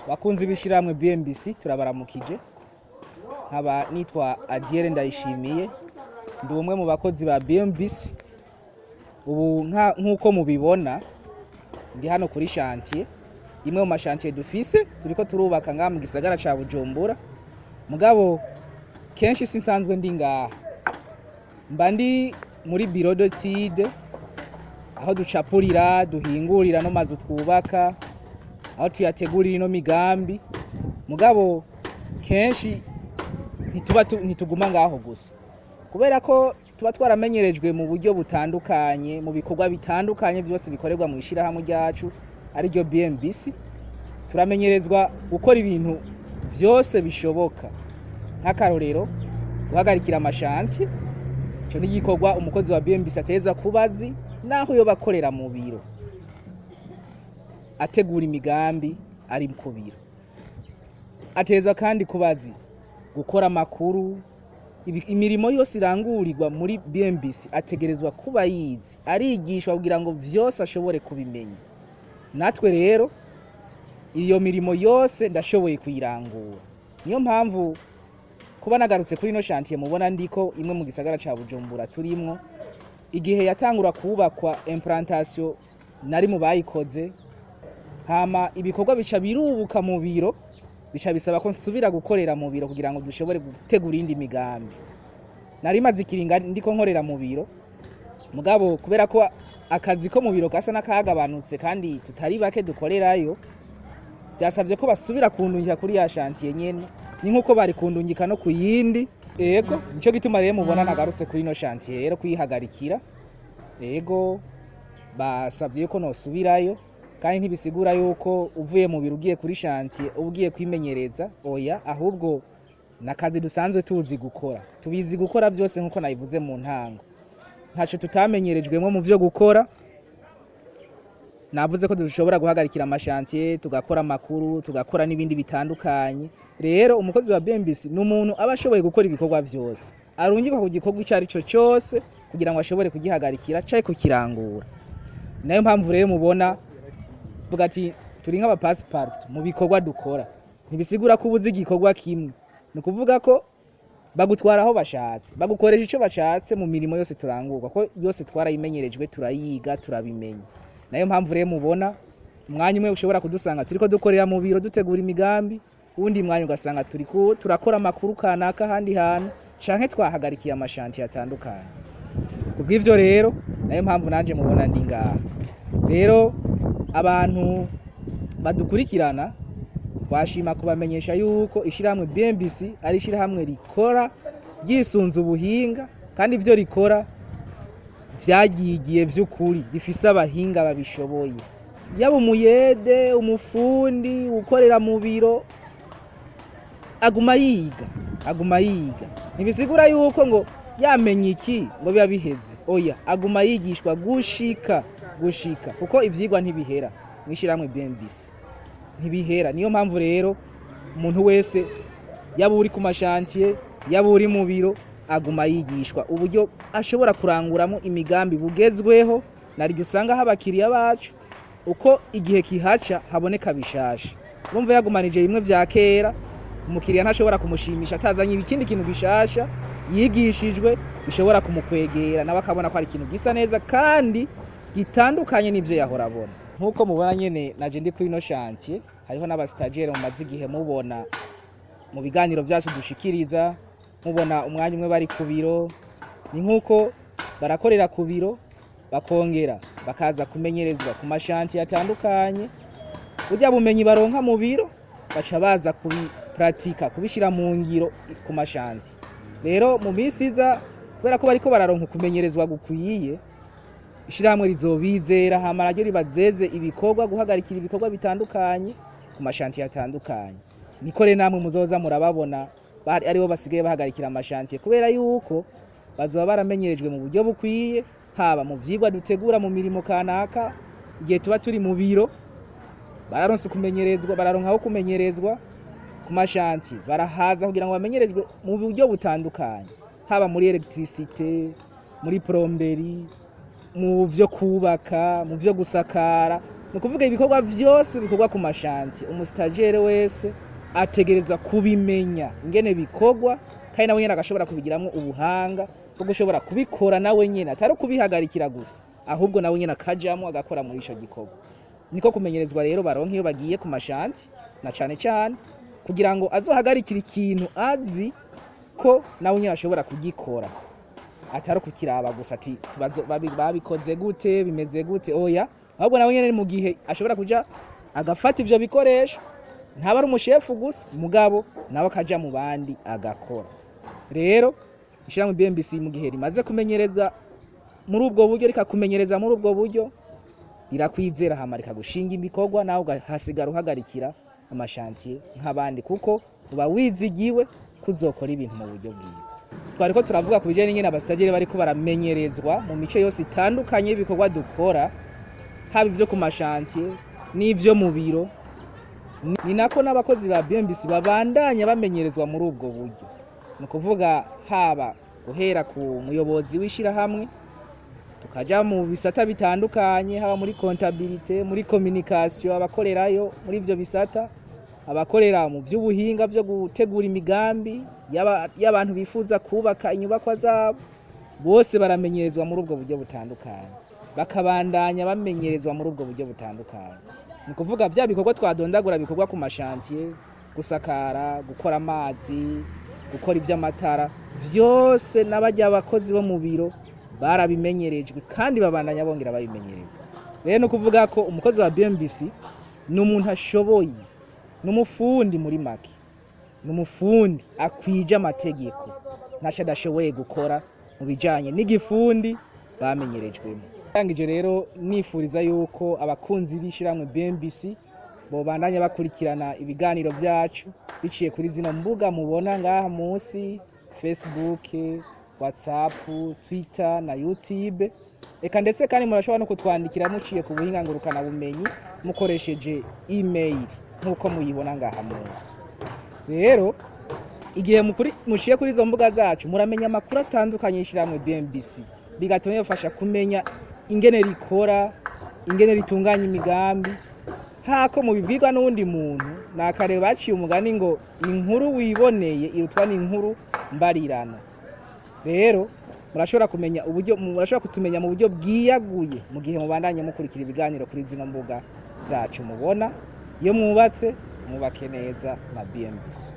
Bakunzi b'ishirahamwe BMBC, turabaramukije. Nkaba nitwa Adiere Ndayishimiye, ndi umwe mu bakozi ba BMBC. Ubu nk'uko mubibona, ndi hano kuri chantier, imwe mu ma chantier dufise turiko turubaka ngaha mu gisagara ca Bujumbura. Mugabo kenshi sinsanzwe ndi ngaha, mba ndi muri bureau d'étude, aho ducapurira, duhingurira no mazu twubaka, aho tuyategurira ino migambi. Mugabo kenshi ntituguma ngaho gusa, kubera ko tuba twaramenyerejwe mu buryo butandukanye, mu bikorwa bitandukanye byose bikorerwa mu ishirahamwe ryacu ariryo BMBC. Turamenyerezwa gukora ibintu byose bishoboka, nk'akarorero guhagarikira ama chantier. Ico ni igikorwa umukozi wa BMBC ategerezwa kuba azi, naho yoba akorera mu biro ategura imigambi ari ku biro. Ategerezwa kandi kuba azi gukora amakuru. Imirimo yose irangurirwa muri BMBC ategerezwa kuba yizi, arigishwa kugira ngo vyose ashobore kubimenya. Natwe rero iyo mirimo yose ndashoboye kuyirangura. Niyo mpamvu kuba nagarutse kuri ino chantier mubona ndiko, imwe mu gisagara ca Bujumbura turimwo. Igihe yatangura kubakwa, implantation, nari mu bayikoze. Hama ibikorwa bica birubuka mu biro, bica bisaba ko nsubira gukorera mu biro kugira ngo dushobore gutegura iyindi migambi. Nari maze ikiringa ndiko nkorera mu biro, mugabo kubera ko akazi ko mu biro gasa n'akagabanutse kandi tutari bake dukorerayo, byasabye ko basubira kundungika kuri ya chantier nyene. Ni nkuko bari kundungika no ku yindi. Ego, nico gituma rero mubona nagarutse kuri ino chantier rero kuyihagarikira. Ego, basabye ko nosubirayo, kandi ntibisigura yuko uvuye mu biro ugiye kuri chantier uba ugiye kwimenyereza. Oya, ahubwo nakazi dusanzwe tuzi gukora, tubizi gukora byose. Nkuko nabivuze mu ntango, ntaco tutamenyerejwemo mu vyo gukora. Navuze ko dushobora guhagarikira ama chantier, tugakora amakuru, tugakora n'ibindi bitandukanye. Rero umukozi wa BMBC ni umuntu aba ashoboye gukora ibikorwa vyose, arungikwa ku gikorwa ico ari cyo cyose kugira ngo ashobore kugihagarikira canke kukirangura. Nayo mpamvu rero mubona vuga ati turi nk'aba passe-partout mu bikorwa dukora. Ntibisigura ko ubuzi igikorwa kimwe, ni ukuvuga ko bagutwara aho bashatse, bagukoresha ico bashatse mu mirimo yose turangurwa, ko yose twarayimenyerejwe, turayiga, turabimenya. Nayo mpamvu rero mubona umwanya umwe ushobora kudusanga turiko dukorera mu biro dutegura imigambi, uwundi mwanya ugasanga turiko turakora amakuru kanaka ahandi hantu, canke twahagarikiye ama chantier atandukanye. Kubw'ivyo rero, nayo mpamvu nanje mubona ndi ngaha. Rero abantu badukurikirana, twashima kubamenyesha yuko ishirahamwe BMBC ari ishirahamwe rikora ryisunze ubuhinga, kandi ivyo rikora vyagigiye vy'ukuri, rifise abahinga babishoboye. Yaba umuyede, umufundi ukorera mu biro, aguma yiga, aguma yiga. Ntibisigura yuko ngo yamenye iki ngo biba biheze. Oya, aguma yigishwa gushika, kuko ivyigwa ntibihera mw'ishirahamwe BMBC, ntibihera. Niyo mpamvu rero umuntu wese, yaba uri ku ma chantier, yaba uri mu biro, aguma yigishwa uburyo ashobora kuranguramo imigambi bugezweho. Nariryo usanga aho abakiriya bacu, uko igihe kihaca haboneka bishasha. Urumva, yagumanije bimwe vya kera, umukiriya ntashobora kumushimisha atazanye ikindi kintu gishasha yigishijwe, gishobora kumukwegera, nawe akabona ko ari ikintu gisa neza kandi gitandukanye n'ivyo yahora abona. Nk'uko mubona nyene naje ndi kuri ino chantier, hariho n'aba stagiaire mumaze igihe mubona mu biganiro vyacu dushikiriza, mubona umwanya umwe bari ku biro. Ni nk'uko barakorera ku biro, bakongera bakaza kumenyerezwa ku ma chantier atandukanye. Burya bumenyi baronka mu biro baca baza kubiparatika, kubishira mu ngiro ku ma chantier. Rero mu minsi iza, kubera ko bariko bararonka ukumenyerezwa gukwiye, ishirahamwe rizobizera, hama naryo ribazeze ibikorwa, guhagarikira ibikorwa bitandukanye ku ma chantier atandukanye. Niko rero namwe muzoza murababona aribo basigaye bahagarikira ama chantier, kubera yuko bazoba baramenyerejwe mu buryo bukwiye, haba mu vyigwa dutegura mu mirimo kanaka igihe tuba turi mu biro. Bararonse kumenyerezwa, bararonka aho kumenyerezwa ku ma chantier, barahaza kugira ngo bamenyerezwe mu buryo butandukanye, haba muri électricité, muri plomberie, mu vyo kubaka, mu vyo gusakara. Ni ukuvuga ibikorwa vyose bikorwa ku mashantier, umustagiaire wese ategerezwa kubimenya ingene bikorwa, kandi nawe nyene agashobora kubigiramwo ubuhanga bwo gushobora kubikora nawe nyene, atari ukubihagarikira gusa, ahubwo nawe nyene akajamwo agakora muri ico gikorwa. Niko kumenyerezwa rero baronka iyo bagiye ku mashantier, na cane cane kugira ngo azohagarikire ikintu azi ko nawe nyene ashobora kugikora, atari kukiraba gusa ati babikoze gute, bimeze gute, oya, ahubwo nawe nyene mu gihe ashobora kuja agafata ivyo bikoresho, ntaba ari umushefu gusa, mugabo nawe akaja mu bandi agakora. Rero ishirahamwe BMBC mu gihe rimaze kumenyereza muri ubwo buryo, rikakumenyereza muri ubwo buryo, rirakwizera hama rikagushinga ibikorwa, nawe ugahasigara uhagarikira amashantier nk'abandi, kuko uba wizigiwe kuzokora ibintu mu buryo bwiza. Twariko turavuga ku bijanye n'ingene abastagiaire bariko baramenyerezwa mu mice yose itandukanye y'ibikorwa dukora, haba ivyo ku mashantier n'ivyo mu biro. Ni nako n'abakozi ba BMBC babandanya bamenyerezwa muri ubwo buryo. Ni ukuvuga haba guhera ku muyobozi w'ishirahamwe, tukaja mu bisata bitandukanye, haba muri comptabilité, muri communication, abakorerayo muri ivyo bisata, abakorera mu vy'ubuhinga byo gutegura imigambi y'abantu bifuza kubaka inyubakwa zabo, bose baramenyerezwa muri ubwo buryo butandukanye, bakabandanya bamenyerezwa muri ubwo buryo butandukanye. Ni ukuvuga bya bikorwa twadondagura bikorwa ku mashantier, gusakara, gukora amazi, gukora iby'amatara, vyose n'abajya abakozi bo mu biro barabimenyerejwe kandi babandanya bongera babimenyerezwa. Rero ni ukuvuga ko umukozi wa BMBC ni umuntu ashoboye, ni umufundi muri make, ni umufundi akwije amategeko, ntaco adashoboye gukora mu bijanye n'igifundi bamenyerejwemo. Ndangije rero nifuriza yuko abakunzi b'ishirahamwe BMBC bobandanya bakurikirana ibiganiro vyacu biciye kuri zino mbuga mubona ngaha munsi: Facebook, WhatsApp, Twitter na YouTube. Eka ndetse kandi murashobora no kutwandikira muciye ku buhinga ngurukana bumenyi mukoresheje email nk'uko muyibona ngaha munsi. Rero igihe muciye kuri izo mbuga zacu, muramenya amakuru atandukanye y'ishirahamwe BMBC, bigatuma bibafasha kumenya ingene rikora, ingene ritunganya imigambi, hako mubibwirwa n'uwundi muntu. Nakare baciye umugani ngo inkuru wiboneye irutwa n'inkuru mbarirano. Rero murashobora kumenya uburyo, murashobora kutumenya mu buryo bwiyaguye mu gihe mubandanye mukurikira ibiganiro kuri zino mbuga zacu mubona. Iyo mwubatse, mwubake neza na BMBC.